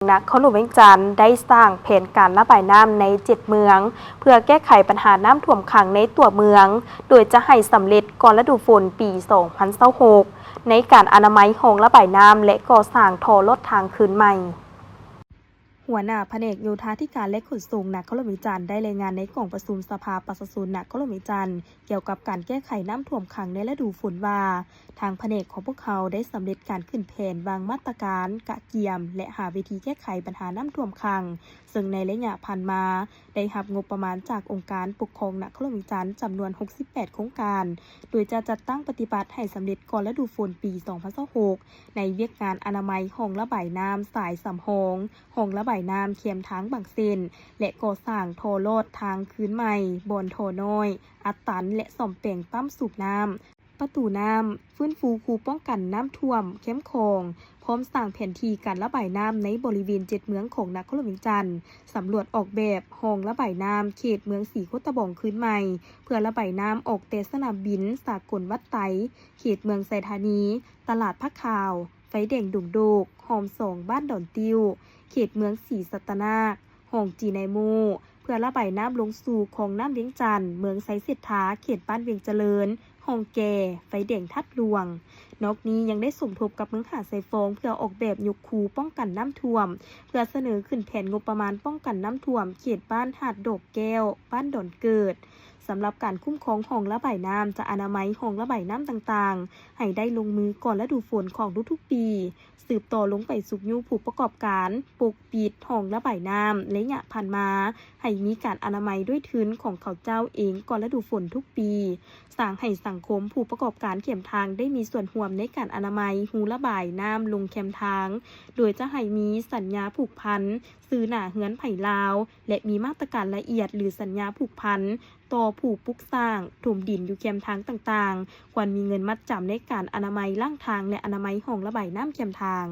ນະຄອນຫຼວງວຽງຈັນໄດ້ສ້າງແຜນການລະບາຍນ້ຳໃນເຈັດເມືອງ ເພື່ອແກ້ໄຂບັນຫານ້ຳຖ້ວມຂັງໃນຕົວເມືອງ ໂດຍຈະໃຫ້ສຳເລັດກ່ອນລະດູຝົນປີສອງພັນຊາວຫົກ ໃນການອະນາໄມຮ່ອງລະບາຍນ້ຳ ແລະ ກໍ່ສ້າງທໍ່ລອດທາງຄືນໃໝ່. ຫົວໜ້າພະແນກໂຍທາທິການ ແລະ ຂົນສົ່ງນະຄອນຫຼວງວຽງຈັນ ໄດ້ລາຍງານໃນກອງປະຊຸມສະພາປະຊາຊົນນະຄອນຫຼວງວຽງຈັນ ກ່ຽວກັບການແກ້ໄຂນ້ຳຖ້ວມຂັງໃນລະດູຝົນວ່າ, ທາງພະແນກຂອງພວກເຮົາໄດ້ສຳເລັດການຂຶ້ນແຜນວາງມາດຕະການກະກຽມ ແລະ ຫາວິທີແກ້ໄຂບັນຫານ້ຳຖ້ວມຂັງ, ເຊິ່ງໃນໄລຍະຜ່ານມາໄດ້ຮັບງົບປະມານຈາກອົງການປົກຄອງນະຄອນຫຼວງວຽງຈັນຈຳນວນຫົກສິບແປດໂຄງການ, ໂດຍຈະຈັດຕັ້ງປະຕິບັດໃຫ້ສຳເລັດກ່ອນລະດູຝົນປີສອງພັນຊາວຫົກ ໃນວຽກງານອະນາໄມຮ່ອງລະບາຍນ້ຳສາຍສຳຮອງ, ຮ່ອງລະບາຍນ້ຳແຄມທາງບາງເສັ້ນ ແລະ ກໍ່ສ້າງທໍ່ລອດທາງຄືນໃໝ່, ບ່ອນທໍ່ນ້ອຍອັດຕັນ ແລະ ສ້ອມແປງປ້ຳສູບນ້ຳ, ປະຕູນ້ຳ, ຟື້ນຟູຄູປ້ອງກັນນ້ຳຖ້ວມແຄມຂອງ, ພ້ອມສ້າງແຜນທີ່ການລະບາຍນ້ຳໃນບໍລິເວນເຈັດເມືອງຂອງນະຄອນຫຼວງວຽງຈັນ, ສຳຫຼວດອອກແບບຮ່ອງລະບາຍນ້ຳເຂດເມືອງສີໂຄດຕະບອງຄືນໃໝ່, ເພື່ອລະບາຍນ້ຳອອກແຕ່ສະໜາມບິນສາກົນວັດໄຕ, ເຂດເມືອງໄຊທານີ, ຕະຫຼາດຜ້າຂາວ, ໄຟແດງດົງໂດກ, ຮ່ອມສອງບ້ານດອນຕິ້ວ, ເຂດເມືອງສີສັດຕະນາກ, ຮ່ອງຈີນາຍໂມ, ເພື່ອລະບາຍນ້ຳລົງສູ່ຄອງນ້ຳວຽງຈັນ, ເມືອງໄຊເສດຖາ, ເຂດບ້ານວຽງຈະເລີນ, ຮ່ອງແກ່, ໄຟແດງທາດຫຼວງ. ນອກນີ້ຍັງໄດ້ສົມທົບກັບເມືອງຫາດຊາຍຟອງ ເພື່ອອອກແບບຍົກຄູປ້ອງກັນນ້ຳຖ້ວມ, ເພື່ອສະເໜີຂຶ້ນແຜນງົບປະມານປ້ອງກັນນ້ຳຖ້ວມເຂດບ້ານຫາດດອກແກ້ວ, ບ້ານດອນເກີດ. ສຳລັບການຄຸ້ມຄອງຮ່ອງລະບາຍນ້ຳ ຈະອະນາໄມຮ່ອງລະບາຍນ້ຳຕ່າງໆ ໃຫ້ໄດ້ລົງມືກ່ອນລະດູຝົນຂອງທຸກໆປີ, ສືບຕໍ່ລົງໄປຊຸກຍູ້ຜູ້ປະກອບການປົກປິດຮ່ອງລະບາຍນ້ຳໄລຍະຜ່ານມາ ໃຫ້ມີການອະນາໄມດ້ວຍທຶນຂອງເຂົາເຈົ້າເອງກ່ອນລະດູຝົນທຸກປີ, ສ້າງໃຫ້ສັງຄົມຜູ້ປະກອບການແຄມທາງໄດ້ມີສ່ວນຮ່ວມໃນການອະນາໄມຮູລະບາຍນ້ຳລົງແຄມທາງ, ໂດຍຈະໃຫ້ມີສັນຍາຜູກພັນຊື່ໜ້າເຮືອນໃຜລາວ ແລະ ມີມາດຕະການລະອຽດ ຫຼື ສັນຍາຜູກພັນ ຕໍ່ຜູ້ປຸກສ້າງຖົມດິນຢູ່ແຄມທາງຕ່າງໆ, ຄວນມີເງິນມັດຈຳໃນການອະນາໄມລ້າງທາງ ແລະ ອະນາໄມຮ່ອງລະບາຍນ້ຳແຄມທາງ.